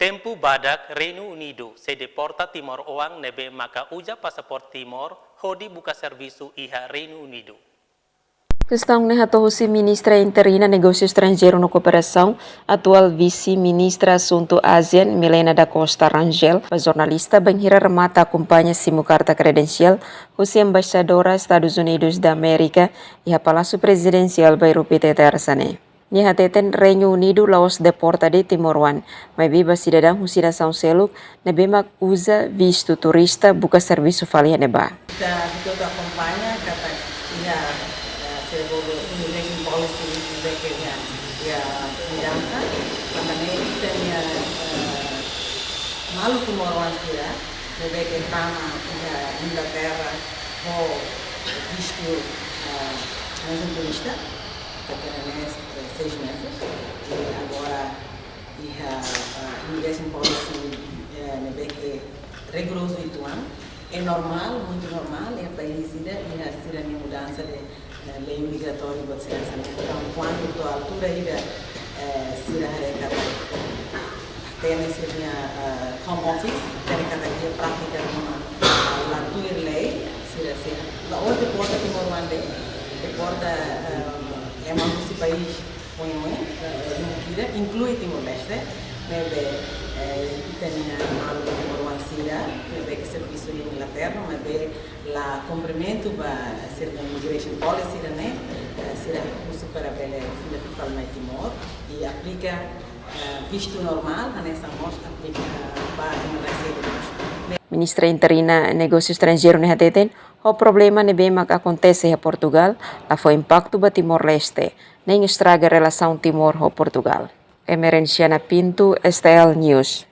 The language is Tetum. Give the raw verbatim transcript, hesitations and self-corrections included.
Tempu badak Reinu Unidu sei deporta timoroan ne'ebé maka uza pasaporte Timor hodi buka servisu iha Reinu Unidu. Kestaun ne'e hato'o husi Ministra Interina Negósiu Estranjeiru no Kooperasaun, atuál Vise-Ministra Asuntu ASEAN, Milena da Costa Rangel, ba jornalista bainhira remata akompaña simu karta kredensiál husi Embaixadora Estadus Unidus da Amérika iha Palásiu Prezidensiál Bairru Pité, Tersa ne'e. Nia hateten Reinu Unidu la'ós deporta de'it timoroan, maibé ba sidadaun husi nasaun seluk ne'ebé mak uza vistu turista buka servisu fali iha ne'ebá. Ita hotu akompaña katak iha, eh, sira bolu immigration policy ne'ebé ke iha, iha mudansa, tanba ne'e ita-nia, eh, maluk timoroan sira ne'ebé ke tama iha Inglaterra ho vistu, eh, mensajen turista, ita hatene ne'e, eh, seis meses. I agora iha, eh, immigration policy, eh, ne'ebé ke rigorozu uitoan. É normál, muitu normál, iha país ida iha sira-nia mudansa de, eh, lei migratóriu buat sira hanesan ne'e. Entaun, kuandu to'o altura ida, eh, sira haree katak hatene sira-nia, eh, home office, hatene katak iha prátika ruma, eh, la tuir lei, sira sei, la'ós deporta timoroan de'it, deporta, eh, ema husi país oioin, eh, lubuk ida, inklui Timor-Leste, ne'ebé, eh, ita-nia maluk timoroan sira ne'ebé ke servisu iha Inglaterra, maibé la kumprimentu ba sira-nia immigration policy ida-ne'e, eh, sira husu para bele fila fali mai Timor i aplika, eh, vistu normál, hanesan mós aplika ba ema rasik mós. Ministra Interina Negósiu Estranjeiru ne'e hateten, ho problema ne'ebé mak akontese iha Portugal, la fó impaktu ba Timor-Leste, nein estraga relasaun Timor ho Portugal. Emerenciana Pinto, S T L News.